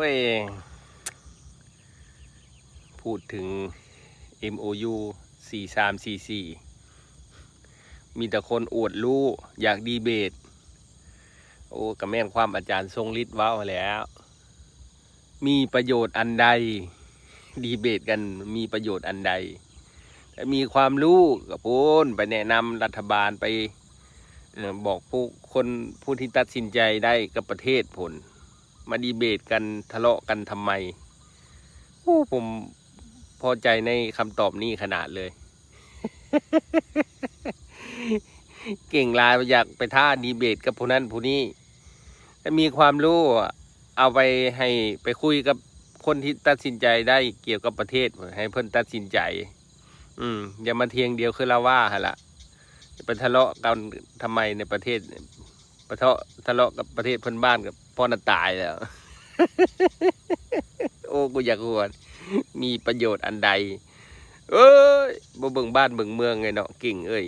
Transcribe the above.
ເອີ ພູດເຖິງ ເອັມໂອຢູ ສີ່ສາມສີ່ສີ່ ມີແຕ່ຄົນອວດຮູ້ ຢາກດີເບດ. ໂອ້ ກໍແມ່ນຄວາມອາຈານຊົງລິດເວົ້າຫັ້ນແຫຼ້ວ ມີປະໂຫຍດອັນໃດ? ດີເບດກັນມີປະໂຫຍດອັນໃດ? ແຕ່ມີຄວາມຮູ້ກໍພຸ້ນ ໄປແນະນຳລັດຖະບານ ໄປ ເອີ ບອກຜູ້ຄົນ ຜູ້ທີ່ຕັດສິນໃຈໄດ້ກັບປະເທດພຸ້ນ ມາດີເບດກັນ ທະເລາະກັນທຳໄມ? ໂອ້ ຜົມພໍໃຈໃນຄຳຕອບນີ້ຂະໜາດເລີຍ. ເກັ່ງຫຼາຍ ຢາກໄປທ້າດີເບດກັບຜູ້ນັ້ນຜູ້ນີ້. ຖ້າມີຄວາມຮູ້ ເອົາໄປໃຫ້ ໄປຄຸຍກັບຄົນທີ່ຕັດສິນໃຈໄດ້ກ່ຽວກັບປະເທດ ໃຫ້ເພິ່ນຕັດສິນໃຈ. ອືມ ຢ່າມາຖຽງດຽວຄືລາວວ່າຫັ້ນລະ. ໄປທະເລາະກັນທຳໄມໃນປະເທດ? ປະເທາະ ທະເລາະກັບປະເທດເພື່ອນບ້ານກໍພໍໜ້າຕາຍແລ້ວ. ໂອ້ ກູຢາກຫົວ ມີປະໂຫຍດອັນໃດ? ເອີຍ ບໍ່ເບິ່ງບ້ານເບິ່ງເມືອງເລີຍເນາະ ເກັ່ງເອີຍ.